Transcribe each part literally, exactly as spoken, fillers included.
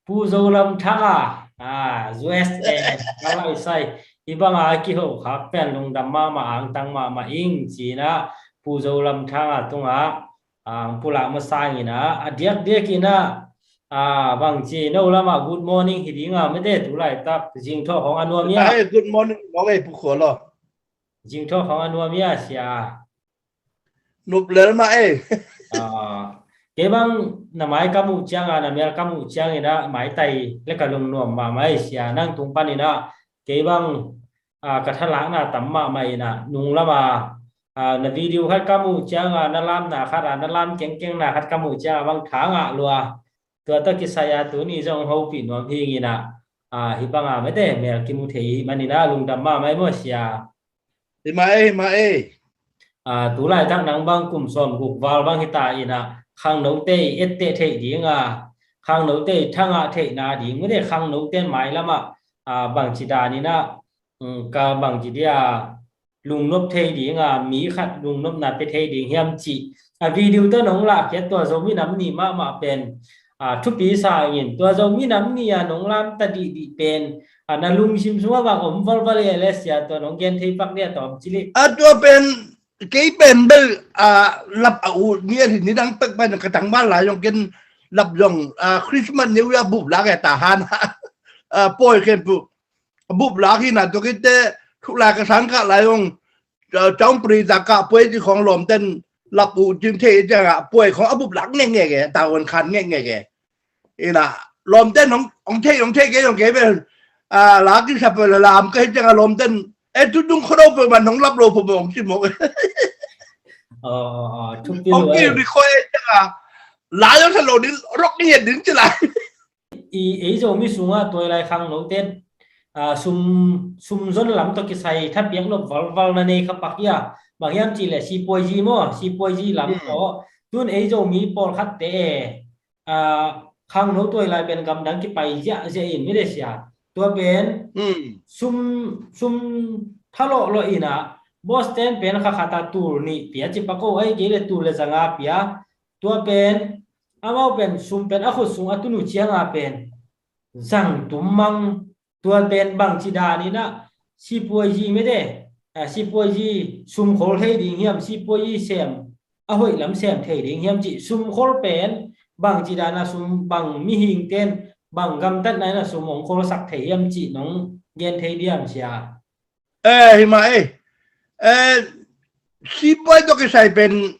Pu Zo Lam Thang a, a, U S A, ka lai sai. Hi banga a kiho khak pen lungdam mahmah, angtang mahmah ing, cina Pu Zo Lam Thang a tunga ang pulak masangina, a diakdiakina, a, bangci no lama good morning hi dinga mete tu laitak zingtho hong a nuam ia. Ai, good morning mong ei Pu Khual aw. Zingtho hong a nuam ia sia. Nup lel mah ei. Kei bang na mai ka muh cianga, na mel ka muh ciangina maitai le ka lungnuam mahmah ei sia. Nang tung panina kei bang ka thalakna tam mahmah ina nung lama na video khat ka muh cianga, na lamna khat a, na lam kengkengna khat ka muh cianga bang tha ngah lua. Tua tawh kisai a tuni zong hopih nuam hi ingina, hi banga mete mel kimu thei hi manina lungdam mahmah ei maw sia. Hi mah ei, hi mah ei. Tu laitak nang bang kum sawm guk val bang hita ina khangnote i etteh theih dinga, khangnote i thangah theihna ding mete khangnote mailamah bangci danina ka bangci dia lungnop thei dinga mi khat lungnopna pe thei ding hiam cih a video tawh nong lahkhiat tua Zomi Nam Ni mahmah pen thupi sa ingin, tua Zomi Nam Ni a nong lamta dihdih pen na lungsim sungah bang om valval e le sia, tua nong gen thei pak dia tawm cili. A tua pen kei pen bel lap a ut ngiat hi, nidang pek pen ka tangval lai zong ken lap zong Christmas New Year bup lak e ta han pawi khen pu bup lak hina tua kite thuk lai ka sang kah lai zong caung pri ta kah puai ci khong lawmten lap uh cin thei cianga puai khong a bup lak ngekngek e, ta wan khan ngekngek e. Ina lawmten hong thei, hong thei kei zong kei pen lak i sa pen lam ka hi cianga lawmten e tu dung kho do pe man hong lap lo po mong ci mong. Hong ki ri kho e cianga lai zong sa lo ding rok ngiat ding ci lai. I ei Zomi sungah tuailai khangnote sum, sum zon lam tawh kisai thapiak nop valval na nei kha pak ia. Bang hiam cihleh sipuazi maw, sipuazi lam tawh tun ei Zomi pawlkhatte e khangno tuailai pen gamdang kipai ziahziah in mite sia. Tua pen sum, sum thalawhlawh ina Boston pen khakhata tul nih pia ci pak o, ai kei le tul le zanga pia. Tua pen amau pen sum pen a khut sung a tunu cianga pen zang tum mang. Tua pen bangci daninah sipuazi mete, sipuazi sum khol thei ding hiam, sipuazi sem a hoih lam sem thei ding hiam cih, sum khol pen bangci dana sum, bang mihingten bang gamtatna inah sum hong kholsak thei hiam cih nong gen thei diam sia. Eh, hi mah ei. Eh, sipuai tawh kisai pen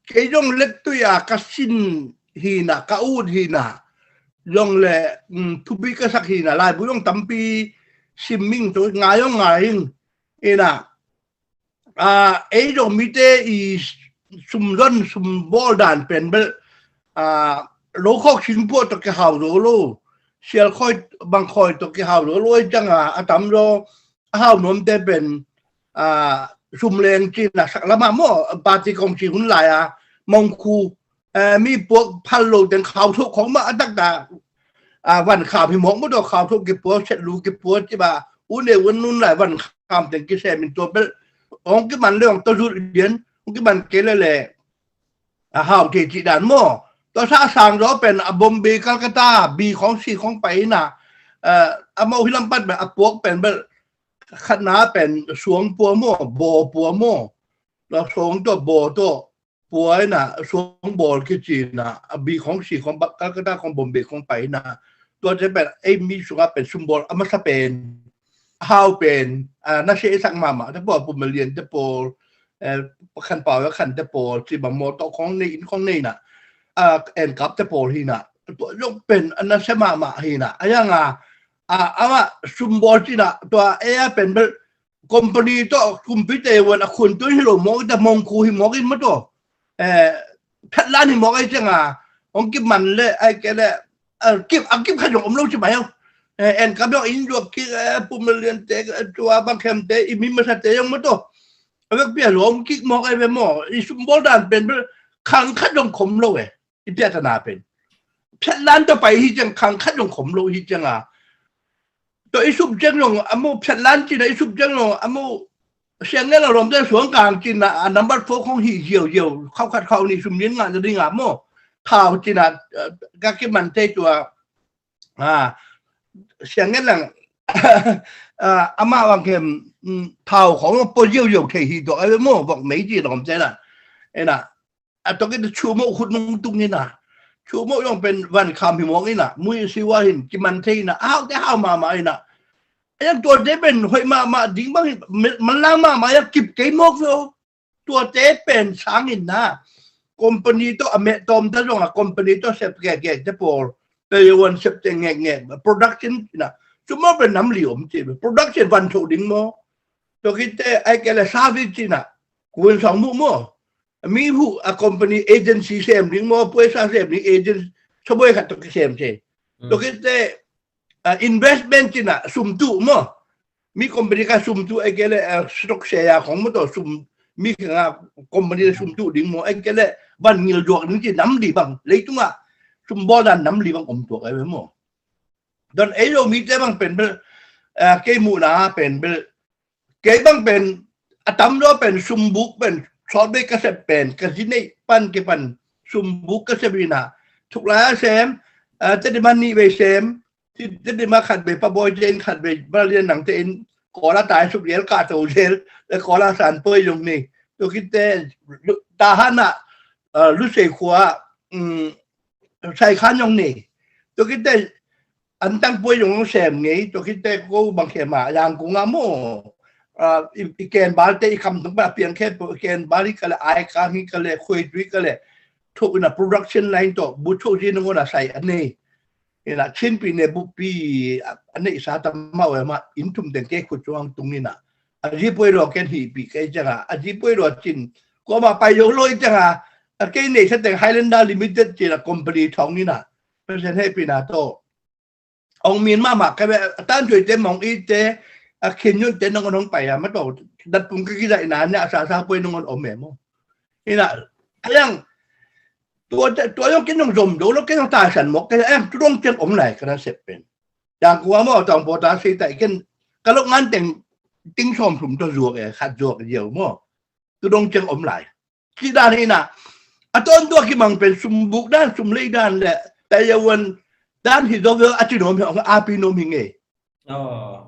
kei zong lettui a ka sin hina, ka ut hina, zong le thupi ka sak hina, laibu zong tampi sim ming tu ngai zong ngai hing hina. Ei zong mite i sumzon sumbawl dan pen bel lokhawk singpuah tawh kihau zo lo, sialkhawi bangkhawi tawh kihau zo lo ei cianga a tamzaw a hau nuamte pen sumleng cina sak lamah maw, party kong ci hun lai-a mongkhu mi puak phal lo teng khau thoh khong mah a takta van kham hi mawk maw, tua khau thoh kipuak, set lu kipuak ciba u ne un nun lai van kham teng kisem in tua bel hong kiman le hong tawzut lian hong kiman kei le le a hau thei cih dan maw. Tua sa sang zaw pen a Bombay, Calcutta, bi khong si khong pai ina a mau hi lampat pen a puak pen bel khatna pen suang pua maw, baw pua maw. Tua suang tua baw tua pua ina suang bawl kici ina a bi khong si khong Calcutta khong Bombay khong pai ina. Tuate pen ei mi sungah pen sumbawl a masa pen a hau pen na seh sak mahmah te pawl, Pu Melian te pawl, Pakhan Pau Khan te pawl, ci bang maw tawh khong nei in khong nei na, en kap te pawl hi na. Tua zong pen a na sia mahmah hi na. A yang a, a, amah sumbawl ci na, tua ei a pen bel company tawh kumpi te wan a khun tun hi lo mawk in ta mongkhu hi mawk in maw tua. Phetlan hi mawk ei ciang a, hong kiman le ai ke le, a kip, a kip khat zong om lo ci mai hong. En kap zong in zuak kik, Pu Melian te, tua bang khem te, i mi masa te zong maw tua. A vekpi a lawm kik mawk ei ve maw, i sumbawl dan pen bel khang khat zong khom lo e, i piahtana pen. Phetlan tawh pai hi ciang khang khat zong khom lo hi ciang a. Tua i sum ciang zong a maw phetlan cina i sum ciang zong a maw siang ngen a lawm ciang suang kang cina a number four khong hi ziauziau, khau khat khau nih sum nin ngah na ding a maw. thau cina, ka kiman thei tua, a, siang ngen lang, a, amah bang khem, thau khong pua ziauziau thei hi tua, a ve maw, vok mei ci lawm cina. Ena, a tok in a chumoh khut nung tung ina. Chumoh yong pen van kham hi mawng ina. Mui siwa hin kiman thei ina. Au te hau mama ina. Ayang tua te pen hoih mama ding bang hi, manlang mama ayang kip kei mawk zo. Tua te pen sang ina. Company to a meh tom ta zong a company to sep gek gek te pawl. Te yawan sep te ngek ngek. Production ina. Chumoh pen nam li om ti. Production van tho ding maw. Tua kite ai kele service ina. Kun song mu maw. Mi hu a company agency sem ding maw, puai sa sem ding agent, saboi khat to kisem se. To kite, a, investment cina sum tu maw. Mi company ka sum tu ai kele, a, stock share ya khong maw to sum, mi ka company sum tu ding maw, ai kele van ngil juak ding ci nam li bang. Leitunga sum bawl dan nam li bang om tuak ai maw. Don ei lo mi te bang pen bel, a, kei mu na pen bel, kei bang pen, a tam lo pen, sumbuk pen, sawt bei ka sep pen, ka zi neih pan ke pan, sumbuk ka sep ina, thuk lai a sem, a, te di man nih bei sem, ti, te di ma khat bei, pa bawi te in khat bei, ba lian nang te in, kawla tai suk liel ka to liel, le kawla san poi zong ni, to kit te, ta hana, a, lu sei khua, um, sai khan zong ni, to kit te, an tang puai zong sem ngei, tua khit te ko bang khe ma, yang kung a maw. A, i, i ken bal te, i kam tung pa piang khe, i ken bal i ka le, ai ka hi ka le, khuai tui ka le, thuk ina production line to, bu thuk zi nung ona sai an nei. Ina chin pi ne bu pi, a, an nei sa ta ma we ma, in thum teng ke khu chuang tung ina. A zi puai lo ken hi pi kei chang a, a zi puai lo chin. Ko ma pai yo lo i chang a, a kei nei sa teng Highlander Limited chin a company thong ina. President he pi na to. Ong min mama ka ve, a tan tui te mong i te, a khin yun te nong nong pai a, ma to, dat pung ka ki dai na, ne a sa sa poi nong om me mo. Ina, ayang, tua, tua yong kin nong zom do, lo kin nong ta san mo, ka ayang tu dong chen om lai, ka na sep pen. Yang kua mo, tong po ta si ta, ken, ka lo ngan teng, ting som sum to zuak e, khat zuak e, yau mo. Tu dong chen om lai. Ci dan hi na. A ton tua ki mang pen sum buk dan, sum lei dan le, ta ya wan dan hi do a ci nom hi, a pi nom hi nge. Oh.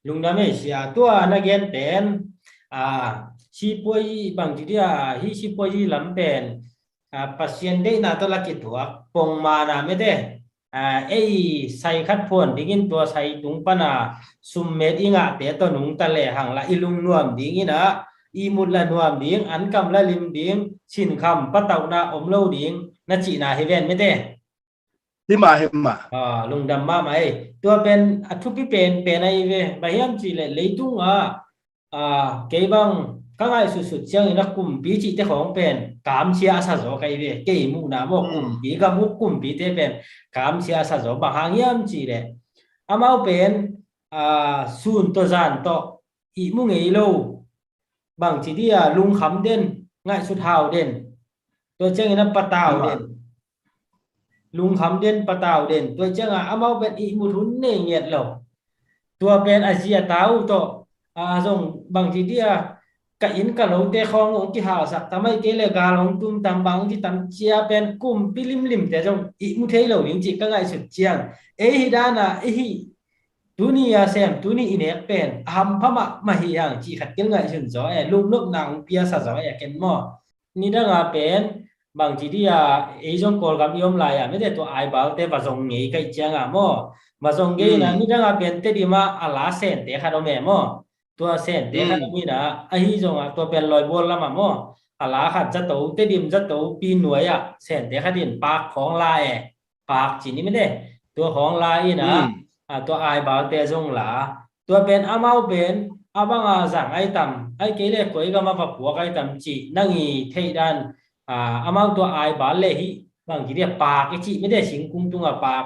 Lungdam e sia tua na gen pen, a, si puai bang ti dia, hi si puai lam pen, a, Pasian deihna to la kituak, pong mana mete. A, ei sai khat phuan dingin tua sai tung pana summet i ngahte tawh nungta lehang la i lungnuam dingin a, i mut la nuam ding, an kam la lim ding, sinkham patauhna om lo ding, na cihna hi ven mete. Hima, hima. A, lungdam mahmah ei. Tua pen a thupi pen pen ahi ve, bang hiam cih leh leitung a, a, kei bang ka ngaihsutsut ciangin a kumpi cihte khawng pen kamsia a sa zaw ka hi ve. Kei muhna maw, kumpi ka muk kumpite pen kamsia a sa zaw. Bang hang hiam cih leh amau pen, a, sun tawh zan tawh ihmu ngei lo. Bang ci dia, lungkham den, ngaihsut hau den. Tua ciangin a patau den. Lungkham den, patau den. Tua ciangin amau pen ihmut hun nei ngiat lo. Tua pen a zia tau tawh, a, zong bang ci dia, ka inn ka lote khawng hong kihalsak tam ai kei le gal hong tum tam bang ci tam cia pen kumpi limlimte zong ihmu thei lo ding cih ka ngaihsut ciang. Ei hi dana, ei hi tuni a sem, tuni i nek pen a hampha mahmah hi hang cih khat ken ngaihsun zaw e, lungnopna hong piasa zaw e, ken maw. Nidanga pen bang ci dia, ei zong Kawlgam i om lai a mete tua aibalte va zong ngei kaih cianga maw. Va zong ngei na, nidanga pen Tedim a a la sente khat om e maw. Tua sente khat om ina, ahi zonga tua pen Lawibual lama maw. A la khat zato, Tedim zato, pi nuai a sente khat in pak khawng la e. Pak ci ni mete. Tua khawng la ina, a, tua aibalte zong la. Tua pen amau pen a banga zang ai tam, ai kei le koi gama va puak ai tam ci, nang i theih dan, a, amau tua aibal le hi, bang ci dia pak i ci mete singkung tunga pak,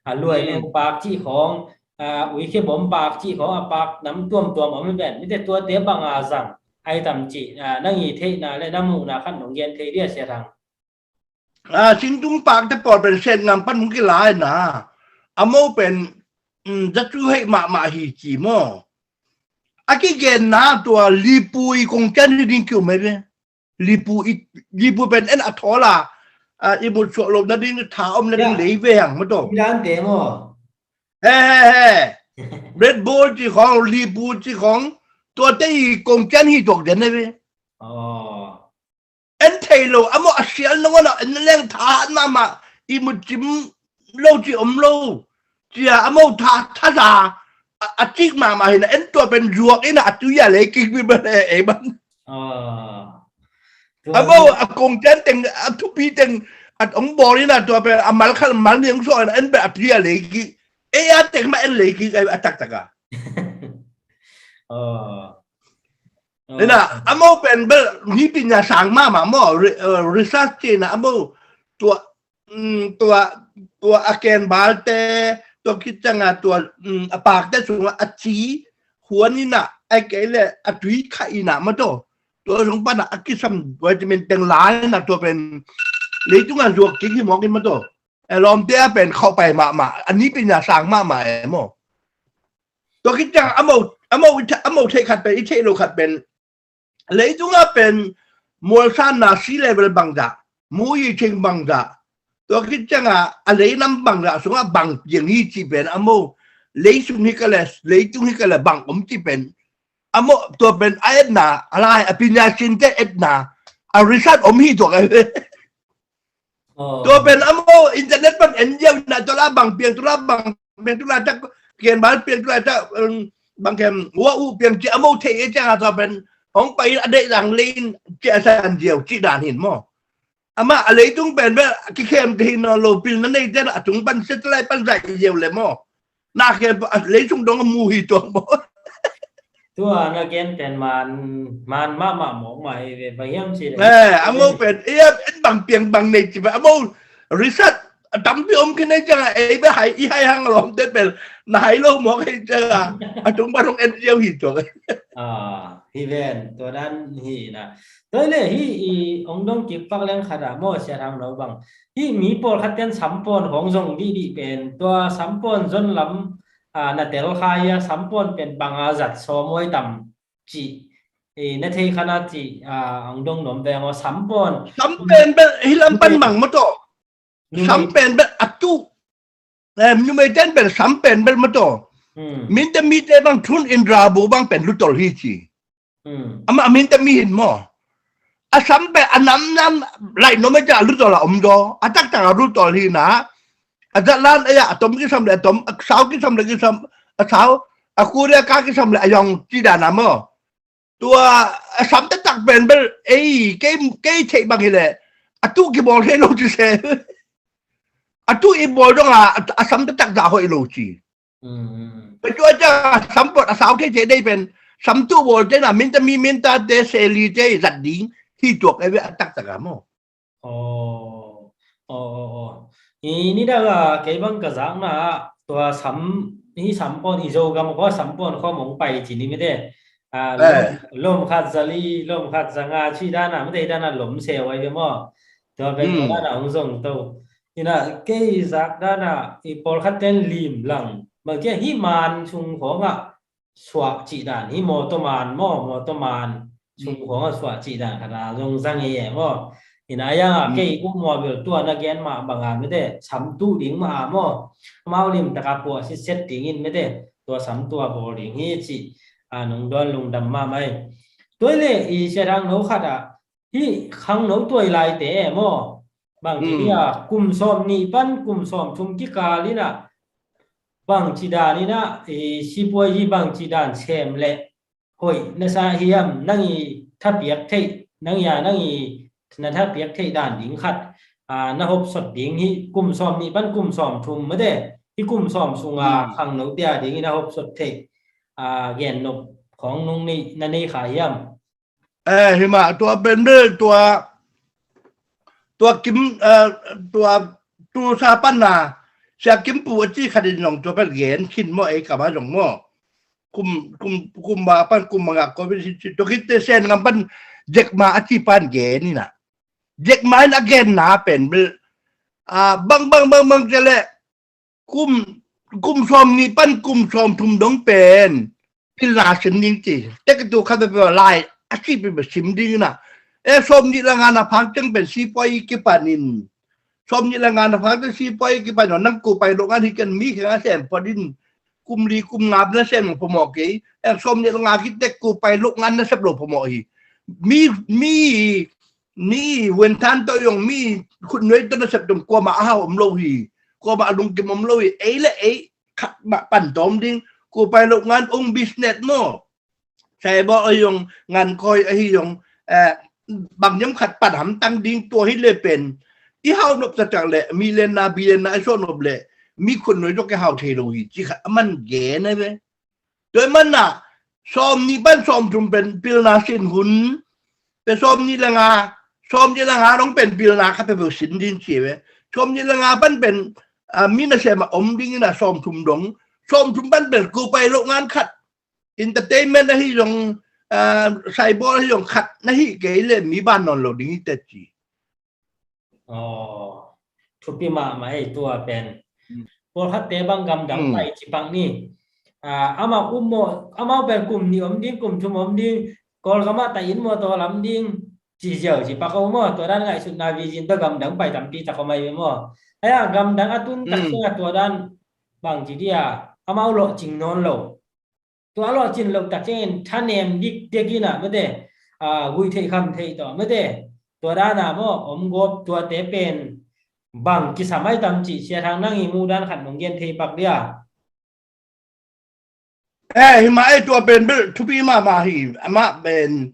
a, luai neng pak ci khawng, a, uikhe bom pak ci khawng, a, pak nam tuamtuam om ven, mete tuate banga zang ai tam ci, a, nang i theihna le na muhna khat nong gen thei dia sia thang. A, singtung pakte pawl pen Sen ngam pan hong kilai na. A mo pen, um, zatu hei mahmah hi ci maw. A kigenna tua lipu i kong cian hi ding kiu mai ve. Lipu i, lipu pen en a thawl a. a, i mut suak lo nading, tha om nading lei ve hang maw taw. Midante maw? He, he, he. Red Bull ci khong, Liverpool ci khong, tuate i kongcian hi tuak den na ve. En thei lo, a maw a sial nangawn a, en leng tha mahmah, i mut cim lo ci om lo. Cia a maw tha, tha sa, a, a cik mahmah hi na, en tua pen zuak in a, a tui a lei kik mi ban e, e ban. A maw a kongcian teng, a thupi teng, a ong bawl in a tua pen, a mal khal mal ni ong suak in a, en pen a tui a lei kik. E a teng mah en lei kik, a taktak a. Ina, a maw pen bel, hi pinya sang mahmah maw, re-, eh, research ci na a maw, tua, mm, tua, tua a ken balte, tua khit ciang a tua, mm, a pakte sung a ci, huan ina, ai kei le, a tui kha ina maw taw. Tua sung pan a kisam vitamin teng lai na tua pen, leitung a zuak kik hi mawk in maw taw. E lawmte a pen khauh pai mahmah, a ni pinya sang mahmah e maw. Tua khit ciang a maw, a maw, a maw theih khat pen, i theih lo khat pen, leitung a pen mualsanna sea level bangzah, mu i thing bangzah, tua khit ciang a, a leinam bangzah sung a bang piang hi ci pen a maw, lei sung hi ka le, leitung hi ka le bang om ci pen, a maw, tua pen a etna, a lai, a pinya sinte etna, a research om hi tuak a. Tua pen a maw internet pan en ziau na, tua la bang piang, tua la bang piang, tua la tak, kian bal piang, tua la tak, um, bang kem, wa u piang ci a maw thei e ciang a tua pen, hong pai a deih lang lein, ci a san ziau, ci dan hin maw. Amah a leitung pen bel, kikhem te hin lo pil na nei ten a tung pan satellite pan zai ziau le maw. Na khe a leisung dong a mu hi tuang maw. Tua na gen pen man, man mahmah mawk mah hi ve, bang hiam ci le. Eh, a maw pen, eh, en bang piang bang nei ci ve, a maw research, a tampi om khin nei ciang a, eh, bel hai, i hai hang lawmte pen, na hai lo mawk hi ciang a, a tung bang hong en ziau hi tuang. Ah, hi ven, tua dan hi na. Tua le hi i ong dong kik pak leng khat a maw sia thang lo bang. Hi mi pawlkhat ten sampawn khawng zong dihdih pen, tua sampawn zon lam, a, na tel kha ia sampawn pen bang a zat sawm huai tam ci, e, na thei khan a ci, a, ang dong nuam veng aw sampawn. Sam pen bel hi lam pan mang maw taw. Sam pen bel a tu. Em, numei ten bel sam pen bel maw taw. Minte mite bang thun in rabu bang pen lutol hi ci. Amah a minte mi hin maw. A sam pen a namnam laih nuam a ca lutol a om daw. A taktak a lutol hi na. A zatlan a ya a tom kisam le a tom, a sau kisam le kisam, a sau, a kuria ka kisam le a yong ci dan a maw. Tua a sam taktak pen bel, ei, kei, kei theih bang hi le. A tu kibawl thei lo ci se. A tu i bawl dong a, a sam taktak zah hoih lo ci. Tua ciang a sampot a sau thei thei dei pen, samtu bawl te na, minta mi, minta te, seli te, zat ding, hi tuak e ve a taktak a maw. Aw, aw, aw, aw. I ni dang a, kei bang ka zakna ah, tua sam, hi sampon, i Zogam khua sampon khua mong pai ci ni mite. A, lom, lom khat za li, lom khat za nga ci dan a, mite dan a lom se wai ve maw. Tua pen tua dan a hong zong to. Ina kei zak dan a, i pawlkhat ten lim lang. Bang kia hi man sung khawng ah, suah cih dan hi mawtaw man maw, mawtaw man sung khawng a suah cih dan khat a zong zang ei e maw. Ina yang a kei kum maw bel tua na gen mah bang a mite, samtu ding mah a maw. Amau lim taka puah sitset dingin mite, tua samtu a bawl ding hi cih a nung dawn lungdam mahmah ei. Tua le i sia dang no khat ah, hi khangno tuai laite e maw. Bang ci hi a, kum sawm nih pan kum sawm thum kikal in a, bang ci dan in a, i sipuai hi bang ci dan sem le hoih na sa hiam, nang i thapiak theih, nang i a, nang i na thapiak theih dan ding khat, a, na hopsot ding hi kum sawm nih pan kum sawm thum mate, hi kum sawm sung a khangno tia ding in a hopsot theih, a, gen nop khawng nung nei, na nei kha hiam. Eh, hi mah, tua pen bel, tua, tua Kim, eh, tua, tu sa pan na, Sia Kim Pu a ci khat in zong tua pen gen khin maw, ei kam a zong maw. Kum, kum, kum ba pan, kum ba nga covid hi ci, tua khit te Sen Ngam pan, Jack Ma a ci pan gen in a. Jack Ma in a genna pen bel, ah, bang, bang, bang, bang, ci le, kum, kum sawm nih pan kum sawm thum dong pen pilna sim ding ci. Tek tu khat pe lai a ci pe sim ding na. E sawm nih la nga na phang teng pen sipuai kipan in Sawm nih le nga na fak te si poi kipan nang ko pai lo ngan hi ken mi khe nga sem poi din kum li kum nga na sem lo phamawh kei. Eng sawm nih le nga kitek ko pai lo ngan na sep lo phamawh hi. Mi mi ni wen than to yong mi khut nuai to na sep tum kuama a hau om lo hi. Kuama a lungkim om lo hi. Ei le ei khat mah pan tawm ding ko pai lo ngan ong business maw. Sai bo a yong ngan koi a hi yong bang nyam khat pan ham tang ding tua hi le pen i hau nop ta tak le mi len na bi len na i so nop le mi khun noi jok ke hau thei lo hi ci khat a man ge na ve. Tua man na sawm ni ban sawm thum pen pilna sin hun pe sawm ni le nga sawm ni le nga dong pen pilna khat pe sin din ci ve. Sawm ni le nga ban pen mi na sem a om ding ina sawm thum dong sawm thum ban pen ko pai lo ngan khat entertainment ahi zong, ah, saibol ahi zong khat na hi kei le mi ban nawn lo ding hi te ci. Aw, thupi mahmah ei tua pen. Hmm. Pawlkhatte bang gamdang Hmm. pai ci pak ni. Ah, amau ummawh, amau pen kum nih om ding, kum thum om ding, Kawlgamah ta inn maw taw lam ding, ci ziau ci pak om maw, tua dan ngaihsutna vision tua gamdang pai tampi tak om ai ve maw. Aya gamdang a tun tak Hmm. ciang a tua dan bang ci dia, amau lawhcing nawn lo. Tua lawhcin lo tak ciangin thanem dikdek in ah mate, ah, vui theih kham theih tawh mate, tua dana maw om gawp tuate pen bang kisam ai tam cih Sia Thang nang i muh dan khat nong gen thei pak dia. Eh, hi mah eh, tua pen bel thupi mahmah hi. Amah pen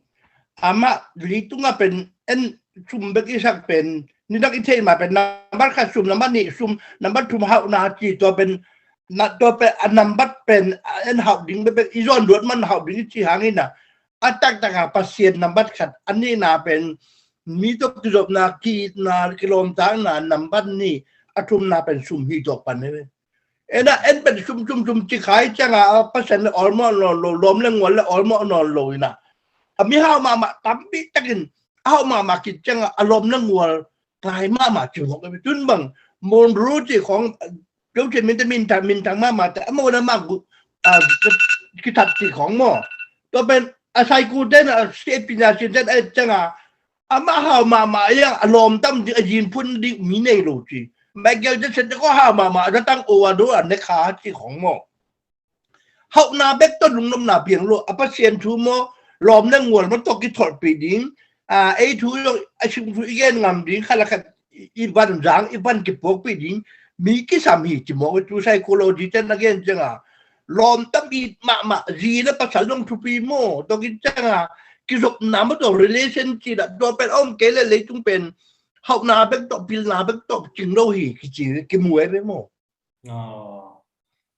amah leitung a pen en sum bek i sak pen ni dak i theih mah pen nambat khat sum, nambat nih sum, nambat thum hauhna ci tua pen na tua pen a nambat pen a en hauh ding bek bek i zawn duat man hauh ding i ci hangin a a taktak a Pasian nambat khat a nihna pen mi tawh kizopna ki-itna kilawmtatna nambat nih a thumna pen sum hi tawh pan hi. Ena en pen sum sum sum ci khai cianga a Pasian le awlmawh nawn lo, lawm le ngual le awlmawh nawn lo ina. A mi hau mahmah tampi takin a hau mahmah kit cianga a lawm le ngual klai mahmah ci mawk a tun bang Monroe ci khawng Jochen min te min thang min thang mahmah te a mawh na mah gu a kithat ci khawng maw. Tua pen a saiku ten a siapinya sin ten a et cianga amah hau mahmah a yang a lawm tam ding a yin phun ding mi nei lo ci. Michael Jackson te ko hau mahmah a datang o a do a ne kha ci khong maw. Hauhna bek tawh lungnopna piang lo a Pasian thu maw lawm le ngual maw tawh kitholhpih ding a ei thu zong a sim thu i gen ngam ding khat le khat i van zang i van kipuakpih ding mi kisam hi ci maw. Tu psychology ten a gen cianga lawm tam it mahmah zi le pasal zong thupi maw tawh kit cianga kizopna maw tawh relation ci dah tua pen a om kei le leitung pen hauhna bek tawh pilna bek tawh cing lo hi kici kimu ai ve maw. Aw,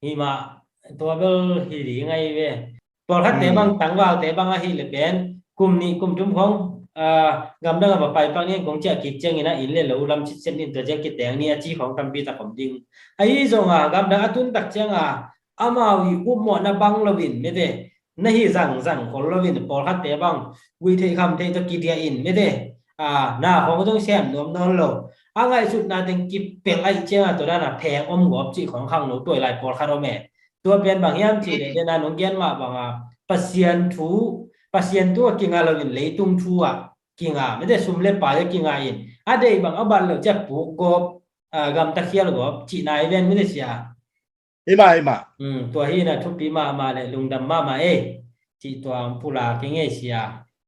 hi mah tua bel hi ding ai ve. Pawlkhatte bang tangvalte bang ahi le pen kum nih kum thum khong gamdang a va pai pak ning kong ciah kik ciangin a inn le lo lam sitset nin tua ciang kiteng ni a ci khong tampi tak om ding. Ahi zonga gamdang a tun tak cianga amau i upmawhna bang loin mete na hi zangzang khol loin pawlkhatte bang vui thei kham thei tawh kidia in mete a na khong zong sem nuam nawn lo a ngaihsutna teng kipel aih cianga tua dana pheng om gawp cih khong khang no tuai lai pawlkhat om e. Tua pen bang hiam cih le dena nong gen mah banga Pasian thu Pasian thu a kinga loin leitung thu a kinga mete sum le pai a kinga in a dei bang a bat lo cia puk gawp gamta khial gawp cih nai ven mete sia. Hi mah hi mah. Tua hi na thupi mahmah le lungdam mahmah ei. Cih tua ang pula kei ngei sia.